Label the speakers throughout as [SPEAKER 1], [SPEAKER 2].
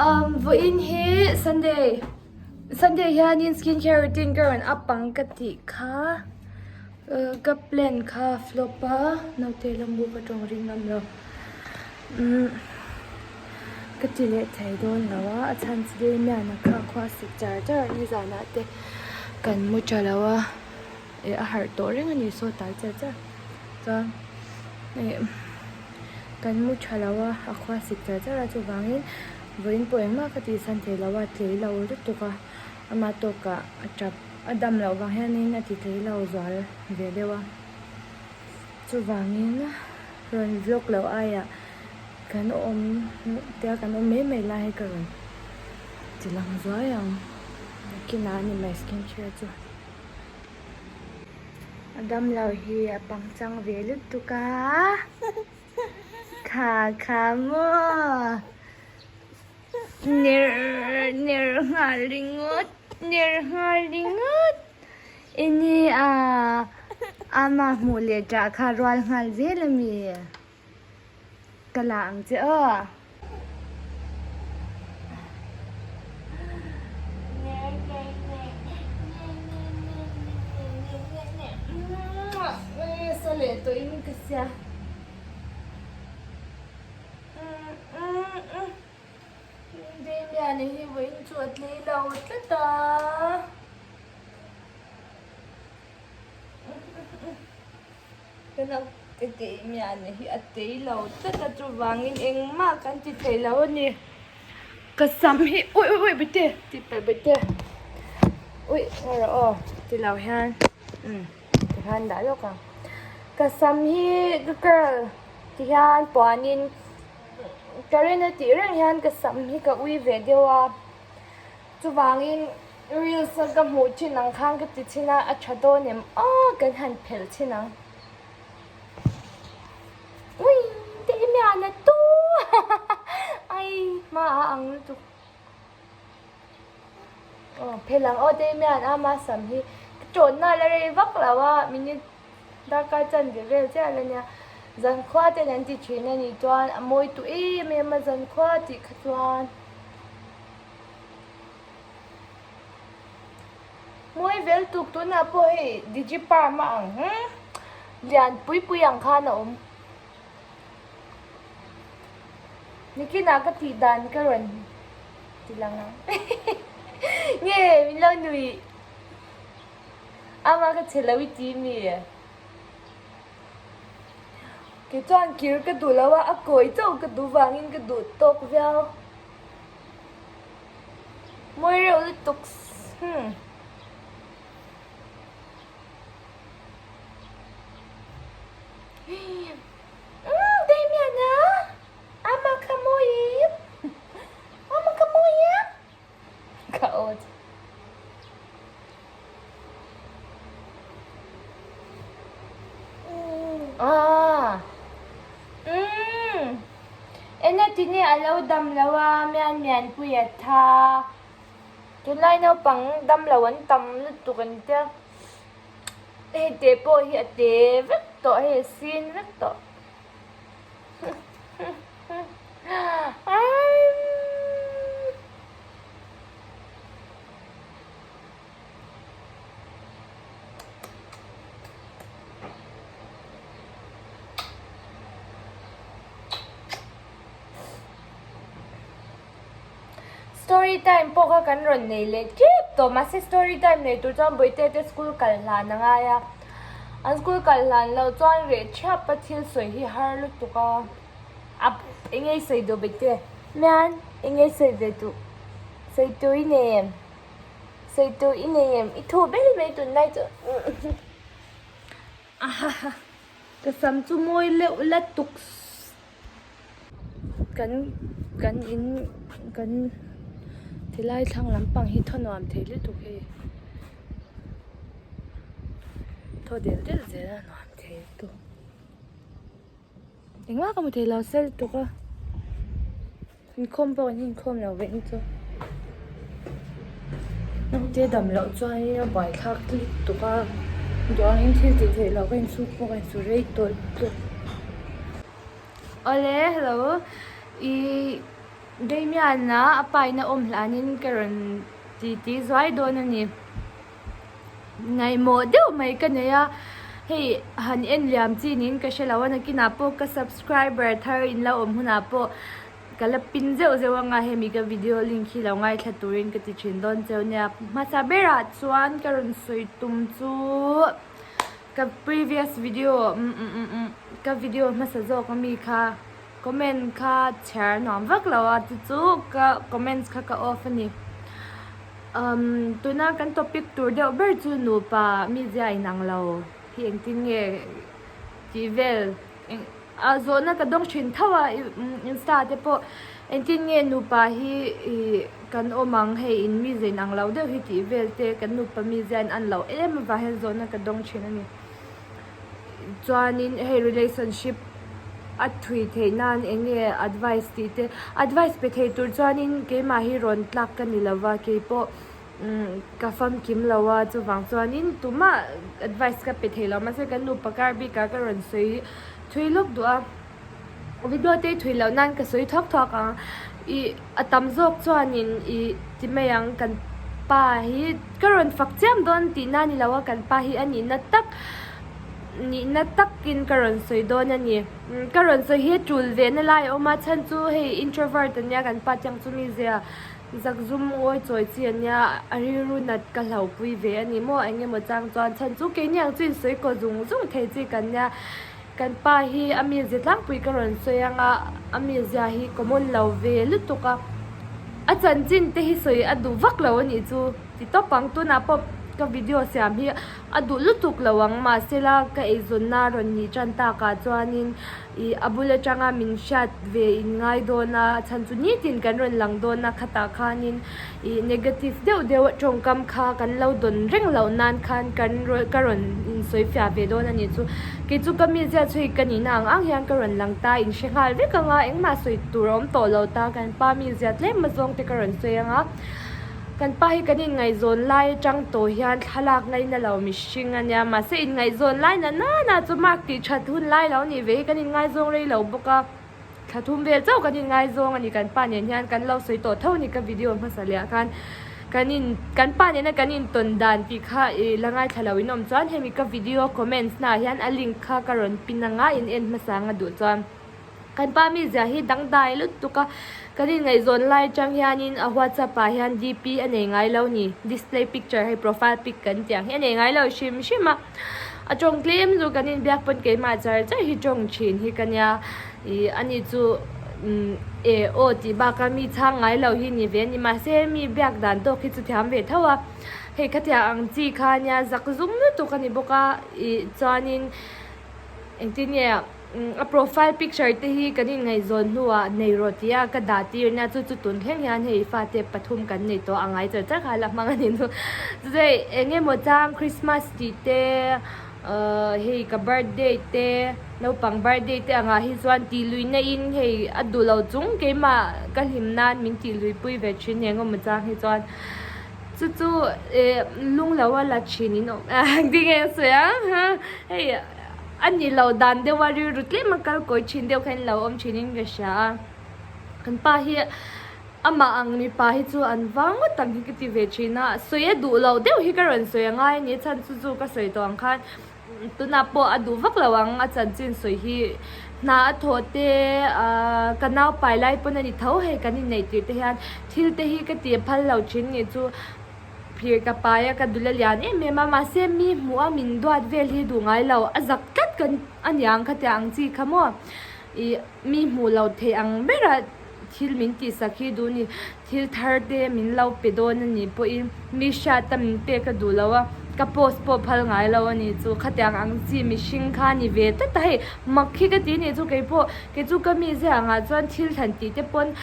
[SPEAKER 1] Um vawiin hi Sunday Sunday hianin skin care routine ka rawn up ang ka tih kha ka plan kha flop a naute lambu ka tawng ring ngam lo umm ka ti leh thei dawn lo a a chhan chu Damian-a kha khua sik char char a nizanah te kan mu tha lo a eh a harh tawh reng a ni saw tal char char chuan eh kan mu tha lo a a khua sik char char a chuvangin vawiin pawh engmah ka tihsan thei lo a tlei lo lutuk a ama tawkah a tap a dam loh vang hianin a ti tlei lo zual ve deuh a chuvangin rawn vlog loh aiah kan awm tia kan awm mai mai lai hi ka rawn ti lang zuai ang nakinah a ni mai skin care chu. A damlo hi a pangchang ve lutuk a kha kha maw ner ner nghal ringawt ner nghal ringawt enge a ama hmuh leh ṭah kha rual nghal zel a mi. Ka la ang che aw. Sa leh tawh in ka sia. Damian-a hi vawiin chu a tlei lo tlat a. Ka naute Damian-a hi a tei lo tlat a chuvangin engmah kan ti thei lo a ni. Ka sam hi ui ui ui bete tih palh bete ui ngaw rawh aw ti lo hian umm ti hian dah lawk ang. Ka sam hi ka curl ti hian puanin current a tih reng hian ka sam hi ka ui ve deuh a chuvangin Reels a ka hmuh thin ang khan ka ti thin a, a tha dawn em aw kan han phelh thin ang. Ui te i mian a tu ai hma a ang lutuk. Aw phelh ang aw te i mian a ma sam hi ka tawn na la rei vak lo a minute darkar chanve vel chiah la nia. Zankhua ten an ti thin a nih chuan a mawi tu em em a zankhua tih kha chuan. Mawi vel tuk tunah pawh hei Digi Parm a ang lian pui pui ang khan a awm. Nikinah ka tih dan ka rawn ti lang ang nge min lo nuih ama ka che lo i ti mi kei chuan kir ka duh lo a a kawi chauh ka duh vangin ka duh tawk viau. Mawi reuh lutuk hmm. Umm Damian a ama kha mawi em ama kha mawi em ka aw chu. Ah umm Enatine a lo dam lo a mian mian pui a tha tunlai naupang dam lo an tam lutuk an tia hei te pawh hi a te vek tawh hei a sin vek tawh. Story time pawh kha kan rawn nei leh tep tawh mahse story time nei tur chuan Bawihte te school kal hlan a ngai a an school kal hlan loh chuan reh thiap a thil sawi hi har lutuk a a eng nge i sawi duh Bawihte mian eng nge i sawi ve duh sawi tur i nei em sawi tur i nei em i thu ber mai tunlai chu Ka sam chu mawi leuh la tuk kan kan in kan tilai thlang lampang hi thaw nuam thei lutuk hei thaw del del zel a nuam thei lutuk engmah ka hmu thei lo sel lutuk a inkhawm pawh kan inkhawm lo vek chu naute dam loh chuan a buaithlak lutuk a duh angin thil tih theih loh ka insuk pawh ka insu rei tawlh tawlh. Awle hello ih. Damian-a a pa in a awm hlanin ka rawn ti ti zuai dawn a ni. Ngaihmawh deuh mai ka nei a, hei han en liam chi niin ka hre lo a, nakinah pawh ka subscriber thar in lo awm hunah pawh ka la pin zeuh zeuh anga hemi ka video link hi lo ngaithla turin ka ti thin dawn cheu nia. Hmasa berah chuan ka rawn sawi tum chu ka previous video umm ka video hmasa zawk ami kha comment kha chhiar nuam vak lo a chu chu ka comments kha ka off a ni. Umm tuna kan topic tur deuh ber chu nupa mizia inang lo hi engtin nge tih vel eng a zawhna ka dawng thin tho a insta te pawh engtin nge nupa hi ih kan awm ang hei in mizia inang lo deuh hi tih vel te kan nupa mizia in an loh em avang hian zawhna ka dawng thin a ni. Chuanin hei relationship a thui theih nan eng nge advice tih te advice pe thei tur chuanin keimah hi rawn tlak ka ni lova keipawh umm ka famkim lo a chuvang chuanin tumah advice ka pe thei lo mahse kan nupa kar bikah ka rawn sawi thui lawk duh a video te thui loh nan ka sawi thuak thuak ang ih a tam zawk chuanin ih ti mai ang kan pa hi ka rawn fak chiam dawn tih na ni lo a kan pa hi a nihna tak nihna takin ka rawn sawi dawn a ni ka rawn sawi hi a tul ve na lai a awm a chhan chu hei introvert a nia kan pa te ang chu mi zia zakzum ngawi chawi chi a nia a rilru nat ka hlauhpui ve a ni maw eng emaw chang chuan chhan chu keini ang chu insawi kaw zung zung thei chi kan nia. Kan pa hi a mizia tlangpui ka rawn sawi ang a, a mizia hi common lo ve lutuk a, a chanchin te hi sawi a duh vak lo a nih chu ti tawp ang, tunah pawh ka video siam hi a duh lutuk lo ang mahsela ka eizawnna rawn nih tan takah chuanin ih a bul atanga min hriat ve in ngai dawn a, a chhan chu nitin kan rawn lang dawn a khatah khanin ih negative deuh deuh tawngkam kha kan lo dawn reng loh nan khan kan ka rawn insawi fiah ve dawn a nih chu kei chu ka mizia chhui ka nihna ang ang hian ka rawn lang ta in hre nghal vek ang a engmah sawi tur a awm tawh lo ta kan pa mizia tlem azawng te ka rawn sawi ang a kan pa hi kan inngaihzawn lai atang tawh hian thlalak ngaina lo mihring a nia mahse inngaihzawn lai na nana chu mark tih that hun lai lo nih ve hi kan inngaizawng rei lo bawk a. Thla thum vel chauh kan inngaizawng a ni kan pa nen hian kan lo sawi tawh tho a ni ka video hmasa leh ah khan kan in kan pa nena kan intawn dan tih kha ih la ngaithla lo in awm chuan hemi ka video comments na ah hian a link kha ka rawn pin ang a in en hmasa ang a duh chuan kan pa mizia hi dangdai lutuk a kan inngaihzawn lai atang hianin a whatsapp ah hian dp a nei ngai lo ni display picture hei profile pic kan tih ang hi a nei ngai lo hrim hrim a. A tawng tlem chu kan inbiak pawn keimah char char hi tawng thin hi ka nia ih ani chu umm e aw tih baka mi chhang ngai lo hi ni ve a ni mahse mi biak dan tawk hi chu thiam ve tho a hei khatiang ang chi kha nia zak zum lutuk a ni bawk a ih chuanin engtin nge a profile picture te hi kan inngaihzawn hnuah nei rawh tih a ka dah tir nia chu chu tun thleng hian hei fate pathum kan nei tawh a ngai char char kha la hmang a ni chu chuti eng emaw chang Christmas tih te ahh hei ka birthday te naupang birthday te angah hi chuan tih lui na in hei a duh lo chung keimah ka hlim nan min tih lui pui ve thin eng emaw chang hi chuan chu chu eh lung lo a la thin in awm tinge a sawi a hei. A ni lo dan deuh a rilru tlem a kal kawi thin deuh kha in lo awm thin in ka hria a kan pa hi amah ang mipa hi chu an vang ngawt ang hi ka ti ve thin a sawi a duh loh deuh hi ka rawn sawi a ngai a ni chhan chu chu ka sawi tawh ang khan tunah pawh a duh vak lo ang a chanchin sawi hi hna a thawh te ahh ka nau pai lai pawn a ni tho hei kan inneih tirh te hian thil te hi ka tih phal lo thin nih chu. Phir ka pai a, ka dul a lian em em a, mahse mi hmuh a min duat vel hi duh ngai lo, a zak tlat kan a niang khatia ang chi kha maw ih mi hmuh loh theih ang bera thil min tihsak hi duh ni, thil thar te min lo pe dawn a nih pawhin mi hriat a min pek a duh lo a, ka post pawh phal ngai lo a nih chu, khatiang ang chi mihring kha a ni ve tlat a hei mak hi ka ti a nih chu keipawh kei chu ka mizia angah chuan thil thlan tih te pawn.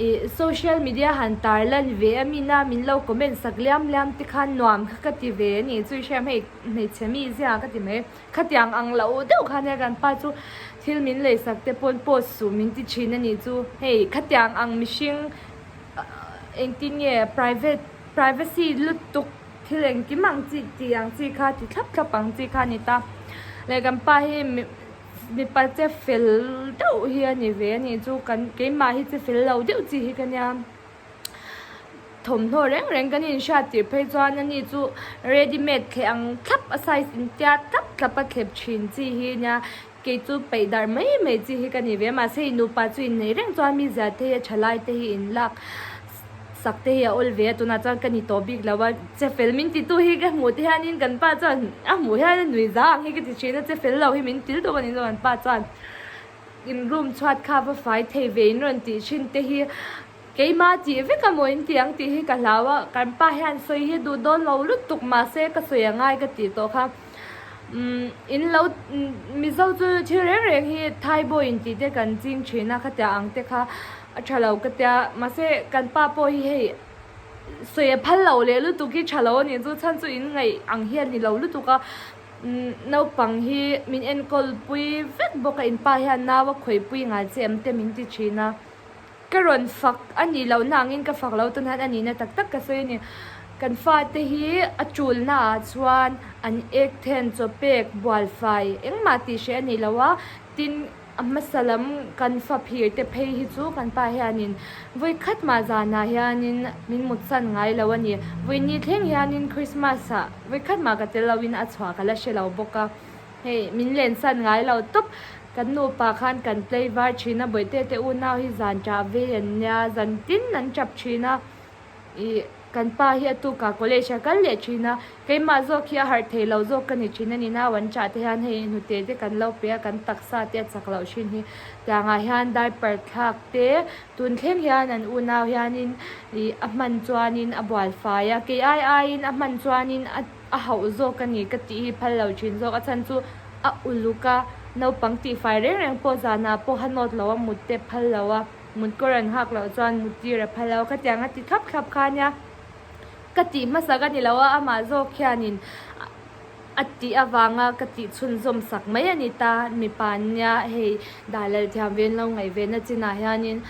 [SPEAKER 1] Ih social media han tar lan ve a mina min lo comment sak liam liam te khan nuam kha ka ti ve a ni chu i hriam hei hmeichhe mi zia ka ti mai khatiang ang loh deuh khan nia kan pa chu thil min lei sak te pawn post suh min ti thin a nih chu hei khatiang ang mihring engtin nge private privacy lutuk thil engkim ang chi tih ang chi kha ti thlap thlap ang chi kha a ni ta leh kan pa hi. mipa che fel deuh hi a ni ve a nih chu kan keimah hi che fel lo deuh chi hi ka nia thawmhnaw reng reng kan inhriat tirh phei chuan ani chu ready made thleh ang thlap a size intia thlap thlap a thlep thin chi hi a nia kei chu peih darh mai mai chi hi ka ni ve a mahse nupa chu innei reng chuan mi zia te hi a tha lai te hi inlak sak te hi a awl ve a tunah chuan ka ni tawh bik lo a che fel min ti tu hi ka hmuh te hianin kan pa chuan a hmuh hian a nui za ang hi ka ti thin a che fel lo hi min til tawp a ni chuan kan pa chuan in room chhuat kha va fai thei ve in rawn tih thin te hi keimah tih vek a maw in ti ang tih hi ka hlau a kan pa hian sawi hi duh dawn lo lutuk mahse ka sawi a ngai ka tih tawh kha umm in lo mizo chu thil reng reng hi thaibawi in tih te kan ching thin a khatiang ang te kha. A tha lo ka tia, mahse kan pa pawh hi hei sawi a phal lo leh lutuk hi tha lo a nih chu, chhan chu in ngaih ang hian ni lo lutuk a, naupang hi min enkawl pui vek bawk a, in pa hian nau a khawih pui ngai che em te min ti thin a, ka rawn fak a nih loh na angin ka fak lo tawn hian a nihna tak tak ka sawi a ni, kan fate hi a tulna ah chuan an ek then chaw pek bual fai engmah tih hreh a ni lo a, tin. A hmasa lam kan fa phir te phei hi chu kan pa hianin vawi khat mah zanah hianin min mutsan ngai lo a ni. Vawi ni thleng hianin Christmas ah vawi khat mah ka tel loin a chhuah ka la hre lo bawk a. Hei min lensan ngai lo tawp. Kan nupa khan kan play var thin a, bawihte te unau hi zan ṭah ve an nia, zan tin an ṭap thin a. Ih, kan pa hi a tukah college a kal leh thin a, keimah zawk hi a harh thei lo zawk ka ni thin a ni. Nau an chah te hian hei hnute te kan lo pe a, kan taksa te a chak loh thin hi. Tiangah hian diaper thlak te, tun thleng hian an unau hianin ih a hman chuanin a bual fai a, kei ai aiin a hman chuanin a a hauh zawk a ni ka tih hi phal lo thin zawk. A chhan chu a uluk a, naupang tihfai reng reng pawh zanah pawh a nawt lo a, mut te phal lo a. Mut kawr an hak loh chuan mut tir a phal lo. Khatiang a ti thlap thlap kha nia ka tih hmasa ka ni lo a, amah zawk hianin a tih avanga ka tih chhunzawm sak mai a ni ta. Mipa nia hei dah lal thiam ve an lo ngaih ve na chinah hianin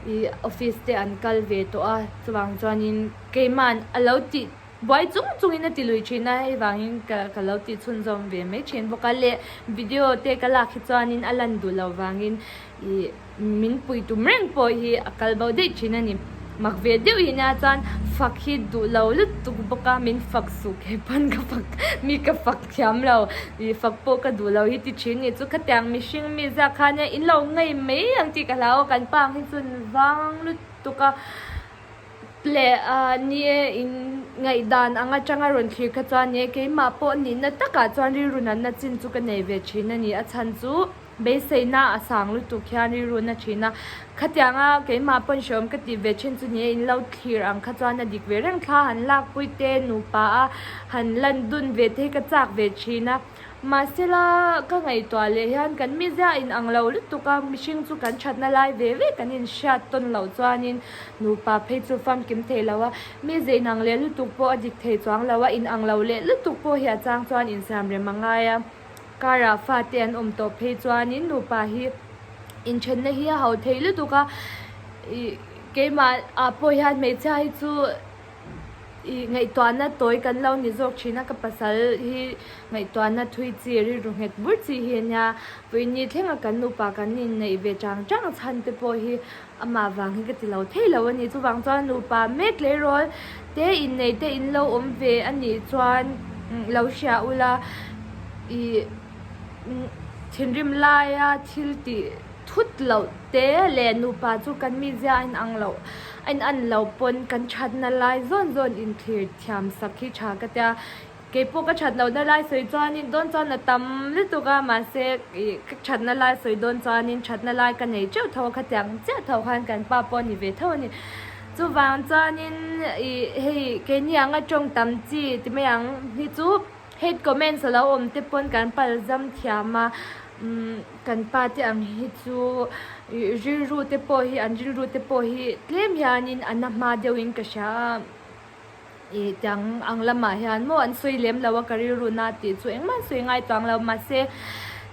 [SPEAKER 1] ih office te an kal ve tawh a, chuvang chuanin keima'n a lo tih Buai chung chungin a ti lui thin a, hei vangin ka ka lo tih chhunzawm ve mai thin bawk a. Leh video te ka lak hi chuanin a lan duh loh vangin ih min pui tum reng pawh hi a kal bo daih thin a ni. Mak ve deuh hi nia chuan fak hi duh lo lutuk bawk a, min fak suh kei pawn ka fak mi ka fak thiam lo ih fak pawh ka duh lo hi ti thin ni chu khatiang mihring mi ziak kha nia in lo ngei mai ang tih ka hlau a, kan pa ang hi chuan vang lutuk a. Leh a ni e, in ngaihdan ang atanga rawn thlir kha chuan ni e, keimah pawh nihna takah chuan rilru natna chin chu ka nei ve thin a ni. A chhan chu beiseina a sang lutuk hian rilru na thin a, khatianga keimah pawn hrehawm ka tih ve thin chu ni e, in lo thlir ang kha chuan a dik ve reng thla han lakpui te nupa a han lan dun ve te hi ka chak ve thin a. Mahsela, ka ngaihtuah leh hian kan mizia in ang lo lutuk a, mihring chu kan thatna lai ve ve kan inhriat tawn loh chuanin nupa phei chu famkim thei lo a, mize inang leh lutuk pawh a dik thei chuang lo a, inang lo leh lutuk pawh hi a chang chuan insiam rem a ngai a, karah fate an awm tawh phei chuanin nupa hi inthenna hi a ho thei lutuk a, ih keimah ah pawh hian hmeichhia hi chu. Ih ngaihtuahna tawi kan lo ni zawk thin a, ka pasal hi ngaihtuahna thui chi rilru nghet bur chi hi a nia. Vawiini thlenga kan nupa kan inneih ve chang chang chhan te pawh hi amah vang hi ka ti lo thei lo a ni. Chuvang chuan nupa mek tleirawl te innei te in lo awm ve a nih chuan lo hria ula ih thinrim laia thil tih thut loh te leh nupa chu kan mizia a inang loh a inan loh pawn kan thatna lai zawn zawn inthlir thiam sak hi tha ka tia keipawh ka that lohna lai sawi chuanin dawn chuan a tam lutuk a mahse ih ka thatna lai sawi dawn chuanin thatna lai ka nei teuh tho a khatiang chiah tho khan kan pa pawh a ni ve tho a ni chuvang chuanin ih hei keini anga tawng tam chi ti mai ang hi chu. Hate comments a lo awm te pawn kan palzam thiam a, umm kan pa te ang hi chu rilru te pawh hi an rilru te pawh hi tlem hianin a na hma deuhin ka hria a, ih tiang ang lamah hian maw an sawi lem lo a ka rilru na tih chu engmah an sawi ngai chuang lo mahse.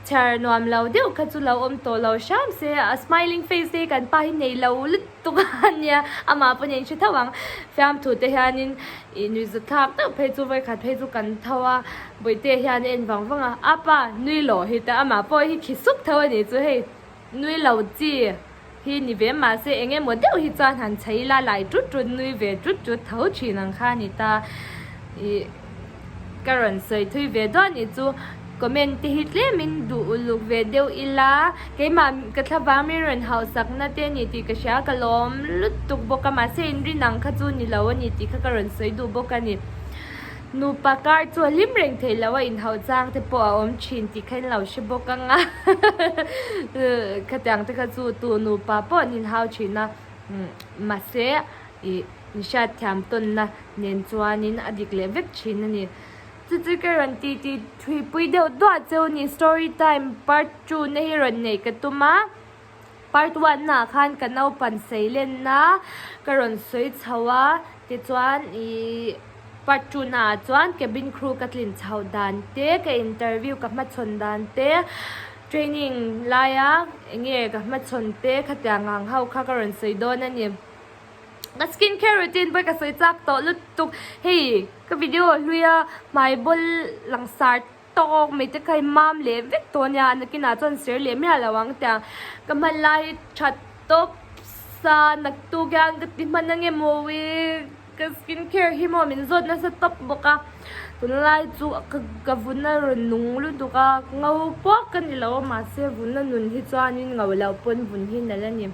[SPEAKER 1] Chhiar nuam lo deuh kha chu lo awm tawh lo hram se, a smiling face te hi kan pa hi nei lo lutuk a nia, amah pawh nen hre tho ang. Fiamthu te hianin ih nuihzat thlak deuh phei chu vawikhat phei chu kan tho a, Bawihte hian a en vang vang a, a pa nui lawh hi ta amah pawh hi khi suk tho a nih chu hei nui lo chi hi ni ve mahse eng emaw deuh hi chuan han chei ila lai tut tut nui ve tut tut tho thin ang kha a ni ta ih ka rawn sawi thui ve duah nih chu comment te hi tlem in duh uluk ve deuh ila keimah ka thlavang mi rawn hausak na te a ni tih ka hria ka lawm lutuk bawk a mahse inrin ang kha chu ni lo a ni tih kha ka rawn sawi duh bawk a ni. Nupa kar chu a hlim reng theih loh a inhauh chang te pawh a awm thin tih kha in lo hre bawk ang a khatiang te kha chu tu nupa pawh an inhau thin a mahse ih inhriat thiam tawnna nen chuanin a dik leh vek thin a ni. Chu chu ka rawn ti ti thuipui deuh duah cheu ni story time part 2 na hi rawn neih ka tum a. Part one ah khan ka naupan seilenna ka rawn sawi chho a, tichuan ih part two na ah chuan cabin crew ka tlin chhoh dan te, ka interview ka hmachhawn dan te, training laia eng nge ka hmachhawn te khatiang ang ho kha ka rawn sawi dawn a ni. Ka skin care routine pawh ka sawi chak tawh lutuk, hei ka video hluia hmai bawl langsar Tawk mai te kha hi mam leh vek tawh ania nakinah chuan ser leh miah lo ang tiang ka hman lai hi that tawp sa naktuk hian ka ti hman ange maw i ka skin care hi maw min zawt nasa tawp bawk a tunlai chu ka ka vun a rawn nung lutuk a ngo puak ka ni lo a mahse vun a nun hi chuanin ngo loh pawn vun hi nalh a ni.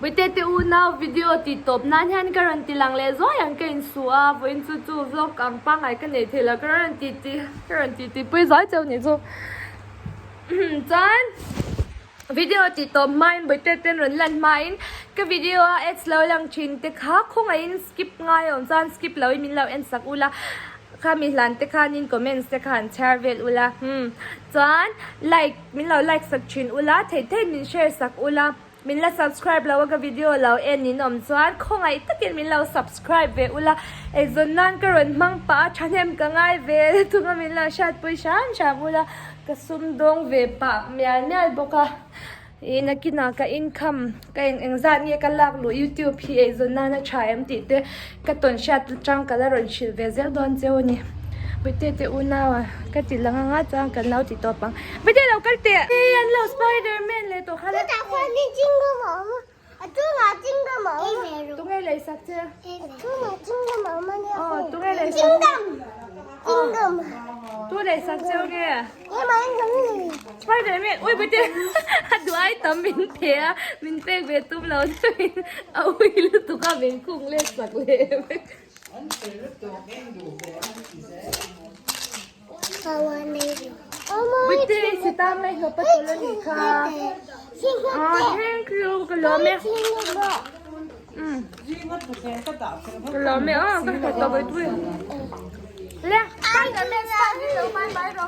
[SPEAKER 1] Bawihte te unau video tih tawp nan hian ka rawn ti lang leh zuai ang ka insu a, vawiin chu chu vlog ang pangngai ka nei thei lo ka rawn ti ti ka rawn ti ti pui zuai cheu nih chu chuan video tih tawp hmain bawihte ten rawn lan hmain ka video a ads lo lang thin te kha khawngaihin skip ngai a awm chuan skip loin min lo en sak ula khami hlan te khanin comments te kha han chhiar vel ula hmm chuan like. Min lo like sak thin ula, theih theih min share sak ula, min la subscribe lo a ka video lo en in awm chuan khawngaih takin min lo subscribe ve ula, eizawn nan ka rawn hmang pah a thahnem ka ngai ve thung a min lo hriatpui hram hram ula, ka sum dawng ve pah mial mial bawk a, ih nakinah ka income ka eng eng zat nge ka lak luh youtube hi eizawn nan a tha em tih te ka tawn hriat atang ka la rawn hrilh ve zel dawn cheu a ni. Bawihte te unau a ka ti lang anga chuan kan lo ti tawp ang. Bawihte lo kal teh! Hei an lo spiderman leh tawh kha le.
[SPEAKER 2] Chutah khuan hi chingam a awm a, a chungah chingam a awm a.
[SPEAKER 1] Tunge leisak che?
[SPEAKER 2] A chungah chingam a awm a nia.
[SPEAKER 1] Aw tunge leisak?
[SPEAKER 2] Chingam! Chingam!
[SPEAKER 1] Tu leisak cheu nge?
[SPEAKER 2] Keimah in kan lei.
[SPEAKER 1] Spiderman ui bawihte a duai tam min pe a, min pek ve tum lo deuhin a ui lutuk a min khung let sak leh vek. Bawihte i sita mai hlawp a tul a nih kha. Aw thank you ka lawm e. Ka lawm e aw ka hre tawh bawihte. Le Spiderman style hi lo bye bye ro.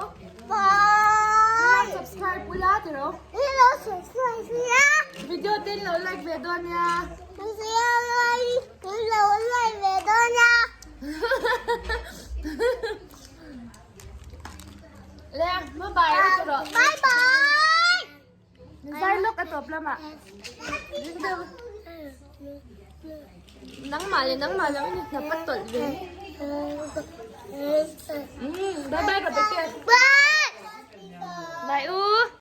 [SPEAKER 2] Bye.
[SPEAKER 1] Subscribe ula tiro.
[SPEAKER 2] Hello subscribe sia.
[SPEAKER 1] Video te in lo like ve dawn nia.
[SPEAKER 2] Video in lo like ve dawn nia.
[SPEAKER 1] Le bye bye tiro.
[SPEAKER 2] Bye bye.
[SPEAKER 1] Zai lawk a tawp lamah. Nangmah leh nangmah lo in hnap a tawlh ve. Bye bye Rebecca.
[SPEAKER 2] Bye.
[SPEAKER 1] Bye u.